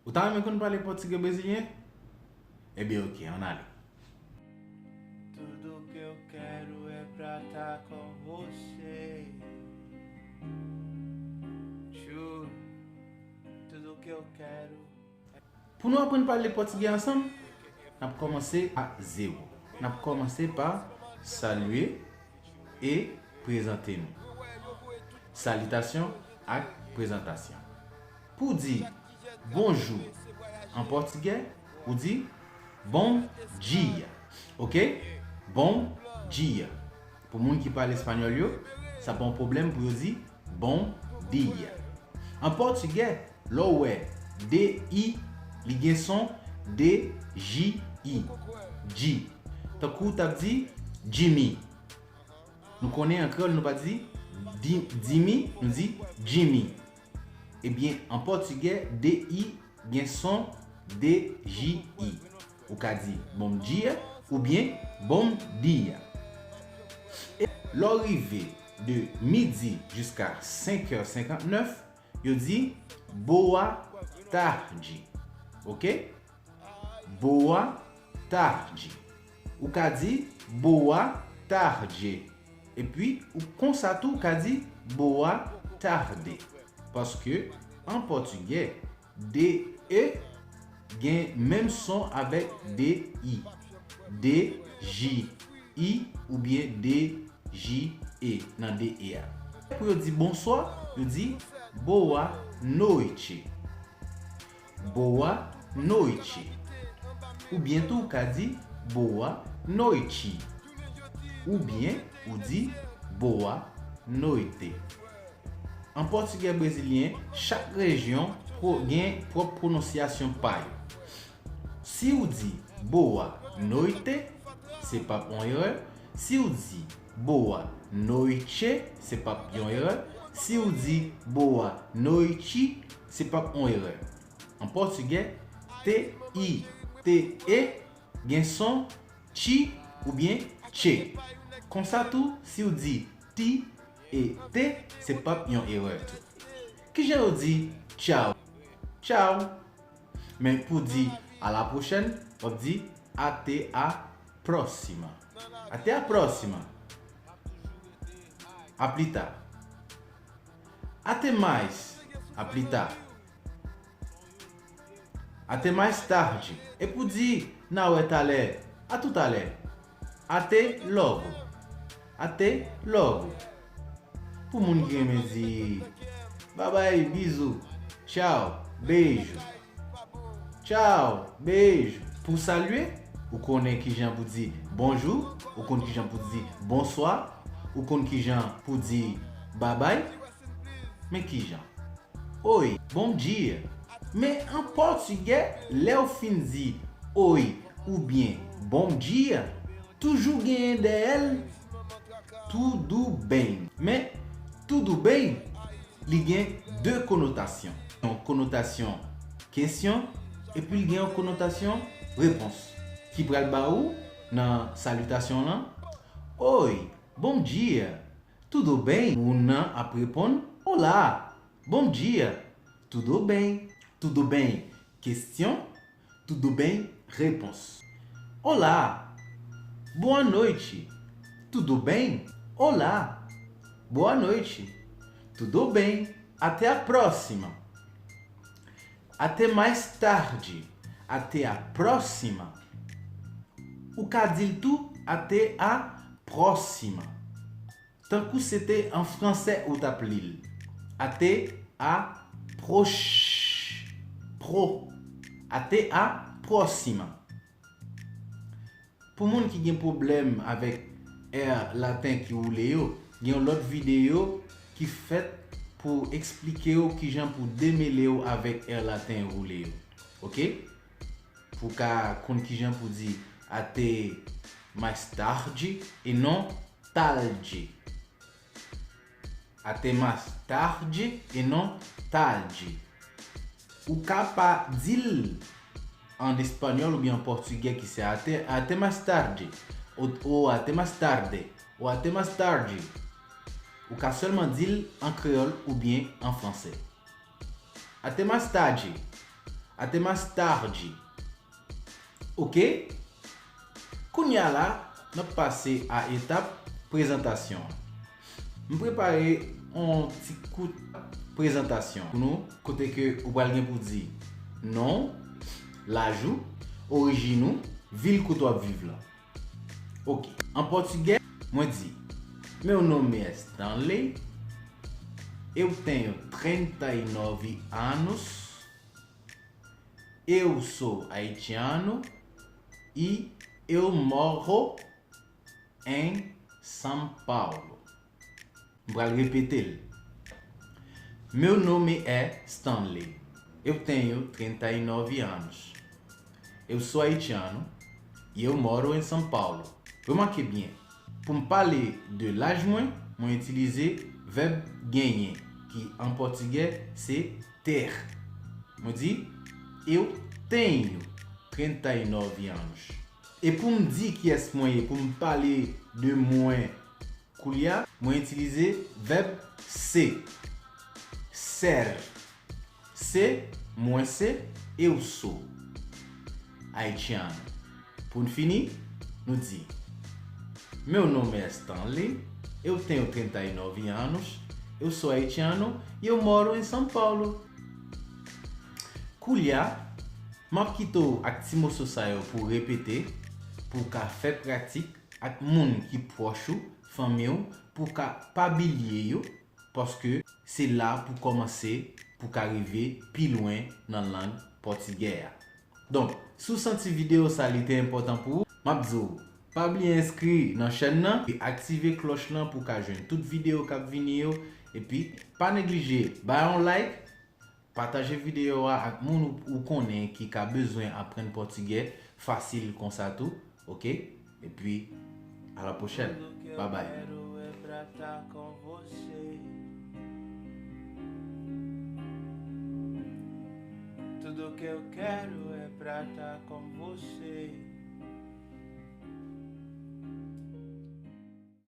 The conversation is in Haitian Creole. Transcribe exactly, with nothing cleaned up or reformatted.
Ou ta renmen konn pale pòtigè brezilyen? Ebyen, oke, ann ale. Tudo que eu quero é pra tá com você. Juro, tudo que eu quero. Pou nou aprann pale pòtigè ansanm, n ap kòmanse a zewo. N ap kòmanse pa salye e prezante nou. Salitasyon ak prezantasyon. Pou di bonjou an pòtigè, ou di bom dia. Oke? Bom dia. Pou moun ki pale espanyòl yo, sa pa yon pwoblèm pou yo di bom dia. An pòtigè, lè w wè D I, li gen son D J I. Ji. Tankou w t ap di Jimmy. Nou konnen an kreyòl nou pa di di, Dimi, nou di Jimmy. Ebyen, an pòtigè, D I gen son D J I. Ou ka di bom dia oubyen bom dia. E lè w rive de midi jiska senk è senkantnèf, yo di boa tarde. Oke? Boa tarde. Ou ka di boa tarde. Epi, ou konsa tou ka di boa tarde. Paske, an pòtigè, D E gen menm son avèk D I. D J I oubyen D J E nan D E a. Pou yo di bonswa, yo di boa noite. Boa noite. Oubyen tou ou ka di boa noite. Oubyen ou di boa noite. An pòtigè brezilyen, chak rejyon pwo-, gen pwòp pwononsyasyon pa yo. Si w di boa noite, se p ap yon erè. Si w di boa noite, se p ap yon erè. Si w di boa noite, se p ap yon erè. An pòtigè, T I T E gen son ti oubyen tche. Konsa tou, si w di ti e te, se p ap yon erè tou. Kijan yo di tchao? Tchao. Men pou di a la pwochèn, w ap di até a próxima. Até a próxima. A pli ta. Até mais. A pli ta. Até mais tarde. E pou di n a wè talè, a toutalè. Até logo. Até logo. Pou moun ki renmen di babay, bizou, tchao, beijo. Tchao, beijo. Pou salye, ou konnen kijan pou di bonjou, ou konn kijan pou di bonswa, ou konn kijan pou di babay. Men kijan? Oi, bom dia. Men an pòtigè, lè w fin di oi oubyen bom dia, toujou genyen dèyè l tudo bem. Men tudo bem, li gen de konotasyon. Yon konotasyon kesyon, epi l gen yon konotasyon repons. Ki pral ba ou nan salitasyon lan, oi, bom dia, tudo bem? Moun nan ap reponn, olá, bom dia, tudo bem? Tudo bem, kesyon, tudo bem, repons. Olá, boa noite, tudo bem? Olá, boa noite, tudo bem? Até a próxima. Até mais tarde. Até a próxima. Ou ka di l tou, até a próxima. Tankou se te an fransè ou t ap li l. Até a proch-, pro. Até a próxima. Pou moun ki gen pwoblèm avèk è laten ki woule yo, gen yon lòt videyo ki fèt pou eksplike w kijan pou demele w avèk è laten woule yo. Oke? Pou w ka konn kijan pou di até mais tarde e non tarde. Até mais tarde e non tarde. Ou ka pa di l an espanyòl oubyen an pòtigè ki se até, até mais tarde, ou, ou até mais tarde, ou até mais tarde. Ou ka sèlman di l an kreyòl oubyen an fransè. Até mais tarde. Até mais tarde. Ok? Kounye a la, n ap pase a etap prezantasyon an. M prepare yon ti kout prezantasyon pou nou, kote ke ou pral gen pou di non, laj ou, orijin ou, vil kote w ap viv la. Ok, an pòtigè, mwen di: Meu nome é Stanley, eu tenho trinta e nove anos, eu sou haitiano e eu moro em São Paulo. M pral repete l. Meu nome é Stanley. Eu tenho trinta e nove anos. Eu sou haitiano e eu moro em São Paulo. Remake byen, pou m pale de laj mwen, mwen itilize vèb genyen, ki an pòtigè se ter. Mwen di: Eu tenho trinta e nove anos. E pou m di kiyès mwen ye, pou m pale de mwen, koulye a, mwen itilize vèb ser. Se, mwen se, eu sou haitiano. Pou n fini, nou di: Meu nome é Stanley, eu tenho trinta e nove anos, eu sou haitiano e eu moro em São Paulo. Koulye a, m ap kite w ak ti moso sa yo pou w repete, pou w ka fè pratik ak moun ki pwòch ou, fanmi w, pou w ka pa bliye yo, paske se la pou kòmanse, pou w ka rive pi lwen nan lang pòtigè a. Donk, si w santi videyo sa li te enpòtan pou ou, m ap di w, pa bliye enskri nan chèn nan, e aktive klòch lan pou w ka jwenn tout videyo k ap vini yo, epi pa neglije bay yon like, pataje videyo a ak moun ou, ou konnen ki ka bezwen aprann pòtigè fasil konsa tou, ok? Epi, a la pwochèn. Bye bye. Tudo que eu quero é pra tá com você.